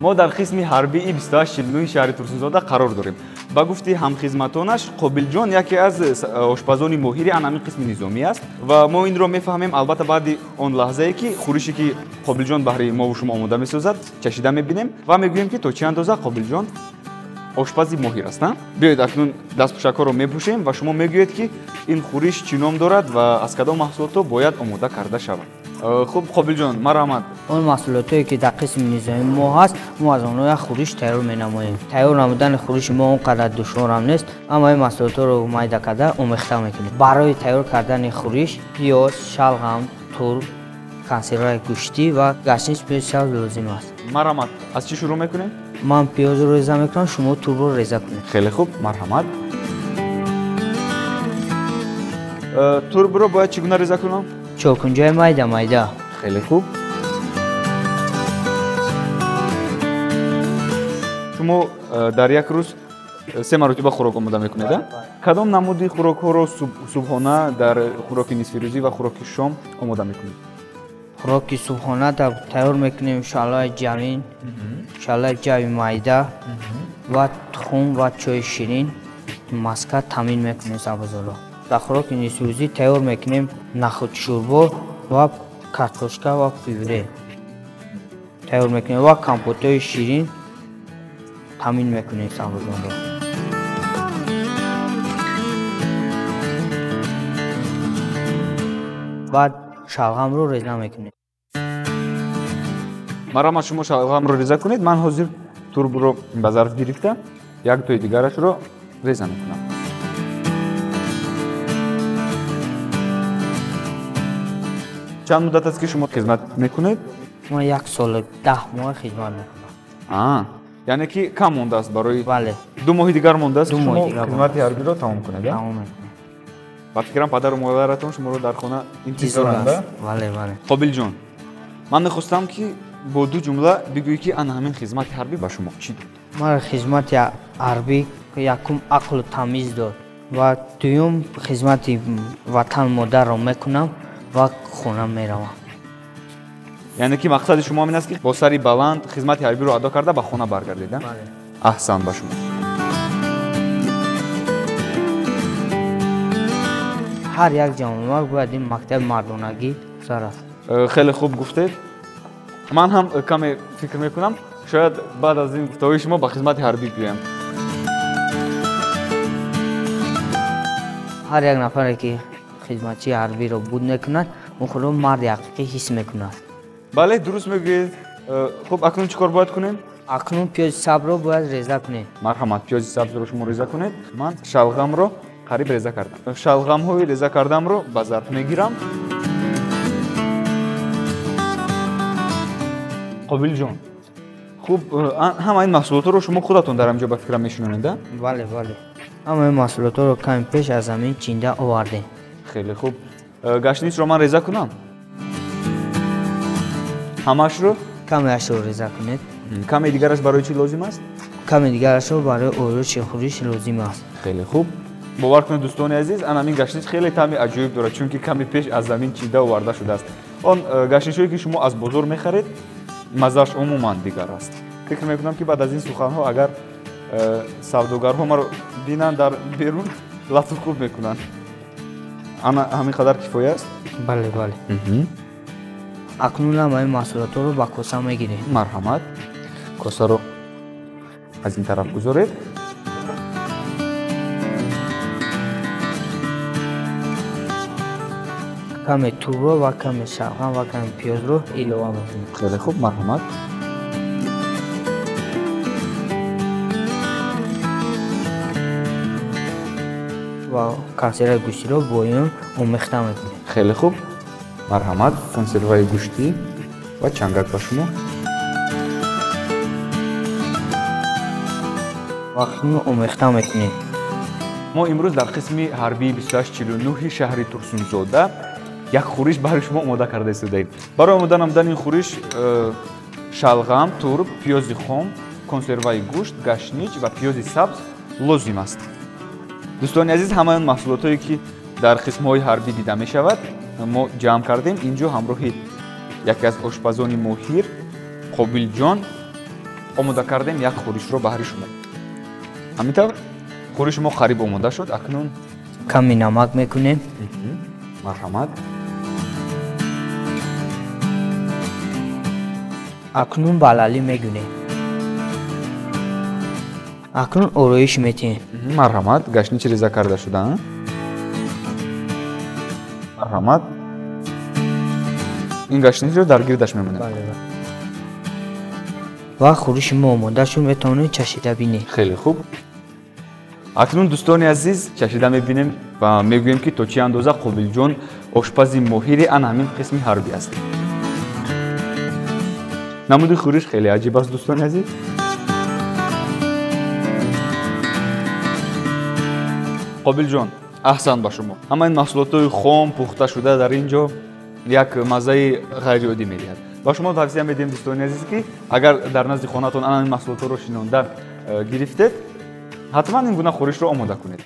Мо дар қисми ҳарбии 2849 шаҳри Турсунзода қарор дорем. Ба гуфти ҳамхизматонаш, Қобилҷон яке аз ошпазони моҳири ан ҳамин қисми низомӣ аст ва мо инро мефаҳмем албатта баъди он лаҳзае ки хӯрише ки Қобилҷон баҳри мову шумо омода месозад чашида мебинем ва мегӯем ки то чӣ андоза Қобилҷон ошпази моҳир аст. Биёед акнун дастпӯшакҳоро мепӯшем ва шумо мегӯед ки ин хӯриш чӣ ном дорад ва аз кадом маҳсулотҳо бояд омода карда шавад. Хуб, Қобилҷон, марҳамат. Он маҳсулотҳое ки дар қисми низомии мо ҳаст, мо аз онҳо як хӯриш тайёр менамоем. Тайёр намудани хӯриши мо он қадар душворам нест, аммо ин маҳсулотҳоро майда карда омехта мекунем. Барои тайёр кардани хӯриш пиёз, шалғам, турб, консерваи гӯштӣ ва гашнич пиёзи сабз лозим аст. Марҳамат, аз чӣ шурӯъ мекунем? Ман пиёзро реза мекунам, шумо турбро реза кунед. Хеле хуб, марҳамат. Турбро бояд чӣ гуна реза кунам? Чоркунҷаи майда майда. Хеле хуб. Шумо дар як рӯз се маротиба хӯрок омода мекунед, а? Кадом намуди хӯрокҳоро субҳона, дар хӯроки нисфирӯзӣ ва хӯроки шом омода мекунед? Хӯроки субҳона тайёр мекунем шалаи ҷавин, шалаи ҷави майда ва тухм ва чойи ширин, маска таъмин мекунем сарбозоро. Дар хӯроки нисфирӯзӣ тайёр мекунем нахӯд шӯрбо ва картошка ва пюре тайёр мекунем ва компотҳои ширин таъмин мекунем сарбозонро. Баъд шалғамро реза мекунем. Марҳамат, шумо шалғамро реза кунед, ман ҳозир турбро ба зарф гирифта як тои дигарашро реза мекунам. Чанд муддат аст ки шумо хизмат мекунед? Ман 1 сол 10 моҳ хизмат мекунам. Яъне ки кам мондааст барои? Бале. 2 моҳи дигар мондааст ки шумо хизмати ҳарбиро тамом кунед? Тамом мекунам. Ба фикрам падару модаратон шуморо дар хона интизоранд. Бале, бале. Қобилҷон, ман мехостам ки бо 2 ҷумла бигӯӣ ки ана ҳамин хизмати ҳарбӣ ба шумо чӣ дод? Ман хизмати ҳарбӣ якум ақлу тамиз дод ва дуюм хизмати ватан модарро мекунам ва хона меравам. Яъне ки мақсади шумо ин аст ки бо сари баланд хизмати ҳарбиро адо карда ба хона баргардед? Бале. Аҳсан ба шумо. Ҳар як ҷавонмард бояд ин мактаби мардонагӣ гузарад. Хеле хуб гуфтед. Ман ҳам каме фикр мекунам, шояд баъд аз ин гуфтаҳои шумо ба хизмати ҳарбӣ биёям. Ҳар як нафаре ки хизматчии ҳарбиро буд мекунад, он худро марди ҳақиқӣ ҳис мекунад. Бале, дуруст мегӯед. Хуб, акнун чӣ кор бояд кунем? Акнун пиёзи сабзро бояд реза кунем. Марҳамат, пиёзи сабзро шумо реза кунед. Ман шалғамро қариб реза кардам. Шалғамҳои реза кардамро ба зарф мегирам. Қобилҷон, хуб, ҳама ин маҳсулотҳоро шумо худатон дар ҳамҷо ба фикрам мешинонед, а? Бале, бале. Ҳама ин маҳсулотҳоро ками пеш аз замин чинда овардем. Хеле хуб. Гашничро ман реза кунам? Ҳамаашро? Камеашро реза кунед. Каме дигараш барои чӣ лозим аст? Каме дигарашро барои ороиши хӯриш лозим аст. Хеле хуб. Бовар кунед дӯстони азиз, ана ҳамин гашнич хеле таъми аҷоиб дорад, чунки каме пеш аз замин чида оварда шудааст. Он гашничҳое ки шумо аз бозор мехаред, маззааш умуман дигар аст. Фикр мекунам ки баъд аз ин суханҳо агар савдогарҳо маро бинанд дар берун, лату кӯб мекунанд. Ана ҳамин қадар кифоя аст? Бале, бале. Акнун ҳамаи маҳсулотҳоро ба коса мегирем. Марҳамат, косаро аз ин тараф гузоред. Каме турбро ва каме шалғам ва каме пиёзро илова мекунем. Хеле хуб, марҳамат. Ва консерваи гӯштиро бо ин омехта мекунем. Хеле хуб, марҳамат, консерваи гӯштӣ ва чангак ба шумо. Вақтро омехта мекунем. Мо имрӯз дар қисми ҳарбии 2849 шаҳри Турсунзода як хӯриш барои шумо омода карда истодаем. Барои омода намудани ин хӯриш шалғам, турб, пиёзи хом, консерваи гӯшт, гашнич ва пиёзи сабз лозим аст. Дӯстони азиз, ҳамаи он маҳсулотҳое ки дар қисмҳои ҳарбӣ дида мешавад, мо ҷамъ кардем. Инҷо ҳамроҳи яке аз ошпазони моҳир Қобилҷон Омода кардем як хӯришро баҳри шумо. Ҳамин тавр хӯриши мо қариб омода шуд. Акнун ками намак мекунем. Марҳамат. Акнун балалӣ мегунем. Акнун ороиш метиҳем. Марҳамат, гашнич реза карда шуда. Марҳамат. Ин гашничро дар гирдаш мемонем. Ва хӯриши мо омода шуд, метавонед чашида бинед. Хеле хуб. Акнун дӯстони азиз чашида мебинем ва мегӯем, ки то чӣ андоза Қобилҷон ошпази моҳири ан ҳамин қисми ҳарбӣ аст. Намуди хӯриш хеле аҷиб аст, дӯстони азиз. Қобилҷон, аҳсан ба шумо. Ҳама ин маҳсулотҳои хом пухта шуда дар ин ҷо як маззаи ғайриоддӣ медиҳад. Ба шумо тавсия медиҳем, дӯстони азиз, ки агар дар назди хонатон ана ин маҳсулотҳоро шинонда гирифтед, ҳатман ин гуна хӯришро омода кунед.